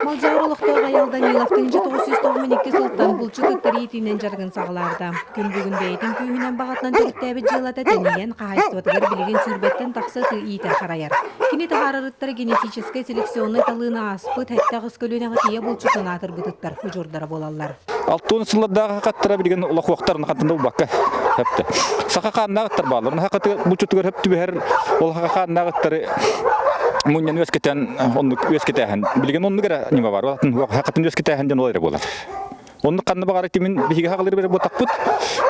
Малдьаҕар олохтоох Айал Данилов 1992 сылтан булчут ыттар иитиинэн дьарыгын саҕалаабыта. Күн бүгүн бэйэтин күүһүнэн баҕатынан төрүттээбит дьыалата тэнийэн, хаһаайыстыбатыгар билигин сүүрбэттэн тахса ыты иитэр харайар. Кини таһаарар ыттара генетическэй селекционнай талыыны ааспыт, 7-8 көлүөнэҕэ тиийэ булчутун аатырбыт ыттар удьуордара буолаллар. Алтуон сыллардаах хаттара билигин улахуохтар хантан да булбакка хөптө. Саха хааннаах ыттар бааллар. Онно хакаты булчутугар хөп түбэһэр ол саха хааннаах ыттары мунньан үөскэтэн оннук үөскэтээһин. Билигин оннук эрэ ньыма бар. Хакатын үөскэтээһин диэн ол эрэ буолар. Оннук ханна баҕар тимин биһиги хаҕалыр бере буотахпыт.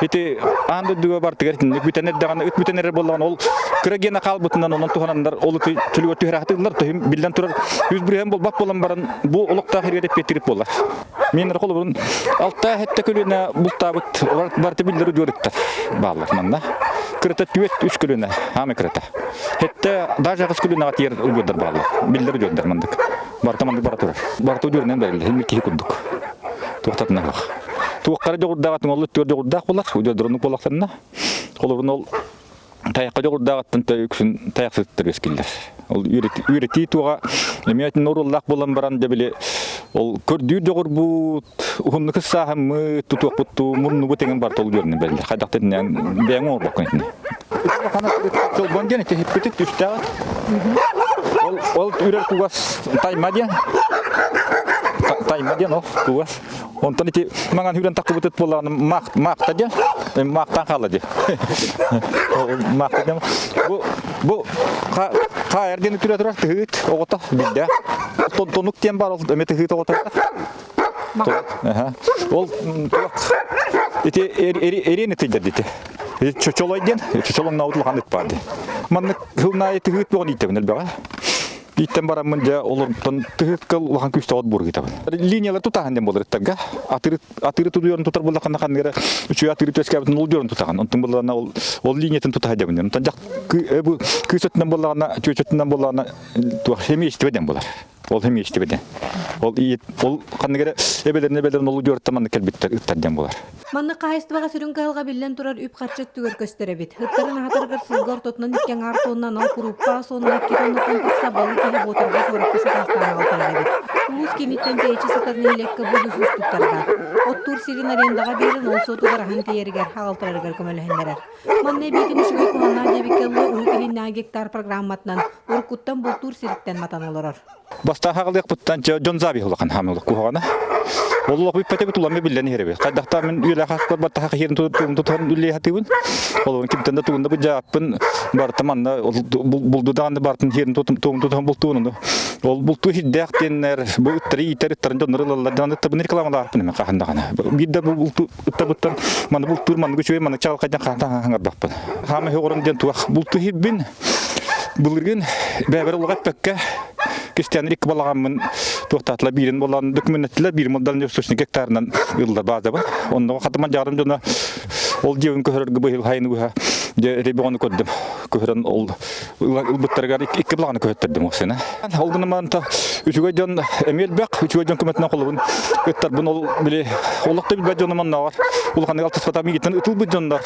Ити аан дойдуга бартыгар итинник бүтэн эрдэҕинэ ыт бүтэн эрэр буоллаҕына ол кыра гена хаалбытынан онон туһананнар ол ыты чөлүгэр түһэрэ сатыыллар. Төһүм биллэн турар 100% буолбат буолан баран бу олохтоох иргэ эппиэттиир буолар. Мен холобурун алта хетте көлүнэ бултаабыт барыта биллэр удьуоруттар бааллар манна. Кырата түөт үс көлүнэ, аамай кырата. Хетте даже аҕыс көлүнэҕэ тиийэр удьуордар бааллар. Биллэр удьуордар мандык. Барыта мандык бара турар. Барыта удьуорунан бэриллэр. Химмит киһи курдук. Туохтатына суох. Туоххара дьоҕурдаах ол түөр дьоҕурдаах буолар. Удьуордорунук буоллахтарына. Холобурун ол тайахха дьоҕурдааҕыттан үксүн тайахсыттар үөскиллэр. Ол үөрэтии туоҕа эмиэ оруоллаах буолан баран дьэ били ол көрдүүр дьоҕурбут уһуннук сааһыммыт тутуохпуттуу муннубут эҥин барыта ол үөрэнэн бэриллэр. Хайдах да итинэн бэйэҥ оҥорбоккун итини. Чолбон диэн ити хиппитит үстээҕит. Ол ол үрэр кугас тайма диэн. Тайма диэн ол кугас. Онтон ити маҥан хүрэн тахсыбытыт буоллаҕына маах маахта диэн маахтан хаалла диэн. Маахта диэн бу бу хаайар диэн түрэ турар тыһыыт оҕото билдэ. Тонук диэн бар ол эмэ тыһыыт оҕото. Ол ити эриэн ытыйдар дити. Чочолой диэн чочолоҥнообут улахан ыт баар дии. Маннык сылнаайы тыһыыт буоҕун иитэбин элбэҕэ. Ииттэн бараммын дьэ олортон тыһыт кыл улахан күүстээх от буоргутабын. Линиялар тутаһан диэн буолар ыттарга. Атыры атыры тудуйарын тутар буоллаххына ханныгара үчүгэй атыры түөскээбитин ол дьорун тутаҕын. Онтон буоллаҕына ол ол линиятын тутаһа дьабын. Онтон дьах бу кыыс өттүнэн буоллаҕына чүөч өттүнэн буоллаҕына туох химиэстибэ диэн буолар. Ол химиэстибэ диэн. Ол ол ханныгара эбэлэрин эбэлэрин ол дьуортан маннык кэлбиттэр ыттар диэн буолар. Маннык хаһаайыстыбаҕа сүрүн кыһалҕа биллэн турар үп-харчы өттүгэр көстөр эбит. Ыттарын аһатарыгар сылга ортотунан икки аҥаар тонна анал курууппа, сонно икки тоннаттан тахса балык иһэ буотарга куоракка сакаастаан аҕалтарар эбит. Улуус кииниттэн тэйиччи сытар нэһилиэккэ бу үгүс уустуктардаах. Оттуур сирин арендаҕа биэрэн, ол суотугар аһын тиэйэригэр, аҕалтарарыгар көмөлөһүннэрэр. Манна эбиитин үчүгэй куһаҥнаах диэбиккэ дылы Уһук Илиннээҕи гектар программатынан уруккуттан бултуур сириттэн матан олорор. Бастаан хаҕылыахпыттан дьон заби улахан хаамылык куһаҕана. Ол олох бүппэтэбит улами биллэн иһэрэбит. Хайдахтаа мин үөлээх аспар баттаха хиирин тутан үллэһэ сатыыбын. Ол кимтэн да тугунда быдьааппын барыта манна булду даҕаны бартын хиирин тутан бултуун Ол бултуу хирдээх диэннэр бу ыттары иитэр ыттарын дьоннор ылаллар даҕаны ыттабын рекламалаахпын мен хаһан даҕаны. Биир да булту ыттабыттан маны бултуур манныгы үчүгэй маннык чаҕылхайдан хаһан хаҥарбаппын. Хаама оҕорон диэн туох бултуу хирбин Былыргын бэйэбэр олох эппэккэ Кристиан икки балаҕаммын туохтаатылар биирин боллаан документаттылар биирин боллаан источник гектарынан ылла баазабын. Онно хатыман дьаарым дьоно ол дьиэбин көһөрөргө быһыл хайыны быһа дьэ ребону көрдүм. Көһөрөн ол ылбыттарыгар икки балаҕаны көһөттөрдүм ол сына. Ол гынан баран үчүгэй дьон эмиэ элбэх, үчүгэй дьон көмөтүнэн холобун ыттарбын ол били олох да билбэт дьонум оннооҕор улаханнык алтыспатах миигиттэн ытылбыт дьоннор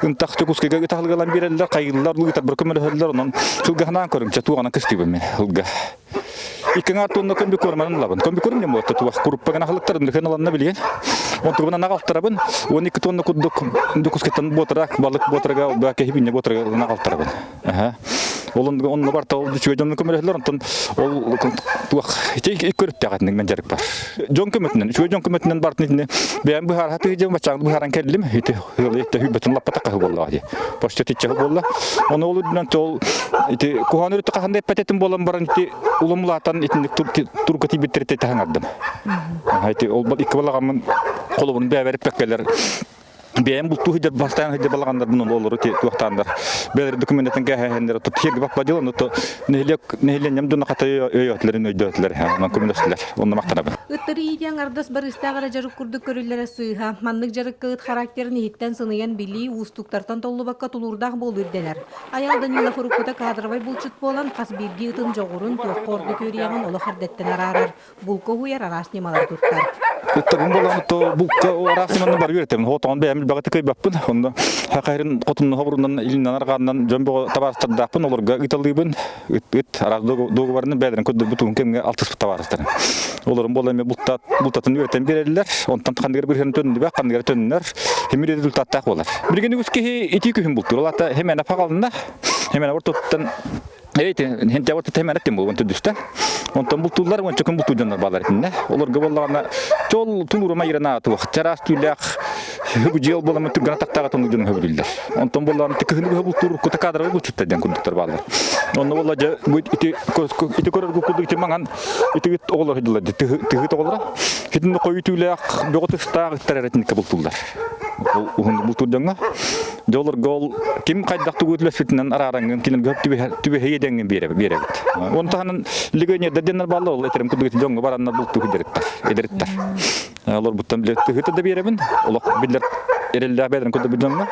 ынтах Дьокуускайга ытаһылыгалан биэрэллэр, хайыыллар, ыытарбар көмөлөһөллөр, онон сылгаһынаан көрүҥ, чэ туоҕанан кыстыыбын мин ылга. Икки аҥаар тонна комбикорманан ылабын. Комбикорм диэн буолла туох куруппа гына аһылыктарын дыхын ыланна билигин. Онтугунан аҕалтарабын. 12 тонна курдук Дьокуускайтан буотарак, балык буотарага, баа киһи буотарага ылан аҕалтарабын. Ол онно барта ол үчүгэй дьонно көмөлөһөллөр, онтон ол туох ити көрүттээх этинник мен дьарык бар. Дьон көмөтүнэн, үчүгэй дьон көмөтүнэн бартын итини бэйэм быһаарха тыһыдьым бачаан быһааран кэллим. Ити ыалы итте хүбэтин лаппата хаһы буолла ди. Почта тиччэ буолла. Оны ол үрдүнэн ол ити куһаан үрүттэ хаһан да эппэтетин буолан баран ити улам улаатан итинник турка тиийбиттэрите таһаҥардым. Ити ол икки балаҕаммын холобурун бэйэбэр эппэккэлэр бэйэм бултуу сылдьар бастаан сылдьар балаҕаннарбын олору туохтааннар бэйэлэрин документатын кээһэһэннэр то тиэргэ баппа дьыл ону то нэһилиэк нэһилиэнньэм дьоно хата өйөөтүлэрин өйдөөтүлэр онон көмөлөстүлэр онно махтанабын. Ыттары иитии аҥардас барыыстаах эрэ дьарык курдук көрүллэрэ сыыһа. Маннык дьарыкка ыт характерын иһиттэн сыныйан билии, уустуктартан толлубакка тулуурдаах буолуу ирдэнэр. Айаал Данилов уруккута кадровай булчут буолан, хас биирдии ытын дьоҕурун, туохха ордук үөрүйэҕин олох эрдэттэн араарар, булка уһуйар араас ньымалары туттар. Ыттарбын буолан то булка араас ньыманан бары үөрэтэбин. Хотоҕун бэйэм элбэҕи кыайбаппын. Онно хахайрын хотунна хобурунан илиннэн арҕааннан дьон бөҕө табаарыстардаахпын олорго ыыталыыбын. Ыт ыт араас дуогубарынан бэйэлэрин көрдөрбүт уһун кэмҥэ алтыспыт табаарыстарым. Олорун буолан эмиэ бултаат бултатын үөрэтэн биэрэллэр. Онтон ханныгар бырыһын төннүбэх, ханныгар төннөр. Химир результаттаах буолар. Билигин үгүс киһи итии күһүн бултуур. Ол аата хэмэнэ хаҕалынна. Хэмэнэ ортотуттан Эйти, хенте темерет тем булгун түдүстэ. Онтон бултууллар уонча күн бултуу дьоннор баалар итиннэ. Олорго боллаҕына чол тулурума ирана туох чараас түүлээх дьиэл буоламмыт түргэн атахтааҕа тонук дьону хөбүлүүллэр. Онтон боллаҕына кыһыны быһа бултуур кута кадровый булчуттар диэн курдуктар бааллар. Онно болла дьэ бу ити ити көрөр курдук ити маҥан ити оҕолор сылдьаллар тыһы оҕолоро. Итиннэ хойуу түүлээх бөҕө тыстаах ыттар эрэ итинникке бултууллар. Уһун бултуур дьоҥҥо. Дьэ олорго ол ким хайдах тугу үлэспитинэн араараҥҥын кинилэргэ түбэһиэ диэҥҥин биэрэбит. Оны таһынан легионердар диэннэр бааллар, ол этерим курдук дьоҥҥо бараннар бултуу эдериттэр. Эдериттэр. Олорбуттан билэр тыһыта да биэрэбин. Олох биллэр эрэллээх бэйэлэрин курдук дьоҥҥо.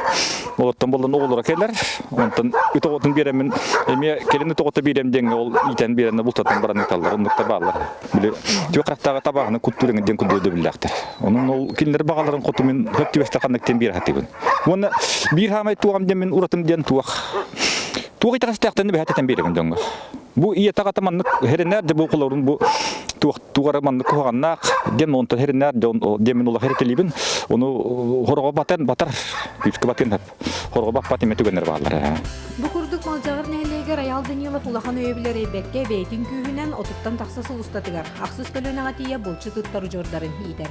Олортон боллон оҕолоро кэлэр. Онтон ыт оҕотун биэрэммин эмиэ кэлин ыт оҕото биэрэм диэҥҥэ ол иитэн биэрэннэ бултатан баран ыыталлар. Оннуктар бааллар. Били түөх харахтааҕы табааҕыны куттуур диэн курдук өйдөбүллээхтэр. Онон ол кинилэр баҕаларын хоту мин хөп түбэстэ ханнык диэн биэрэ сатыыбын. Уонна биир хаамай туоҕам диэн мин уратым диэн туох. Туох итэҕэстээхтэн бэһэт этэн биэрэбин дьоҥҥо. Бу ийэ таҕата маннык хэринээр да бу холорун бу туох тугара маннык куһаҕаннаах диэн онтон хэринээр диэн мин улахан хэрэтэлиибин. Ону хороҕо батан батар күүскэ батыан хорҕо баппат эмэ түгэннэр бааллар. Бу курдук Малдьаҕар нэһилиэгэр Айаал Данилов улахан өйөбүл эрэйбэккэ бэйэтин күүһүнэн отуттан тахса сыл устатыгар ахсыс көлүөнэҕэ тиийэ булчут ыттар удьуордарын иитэр.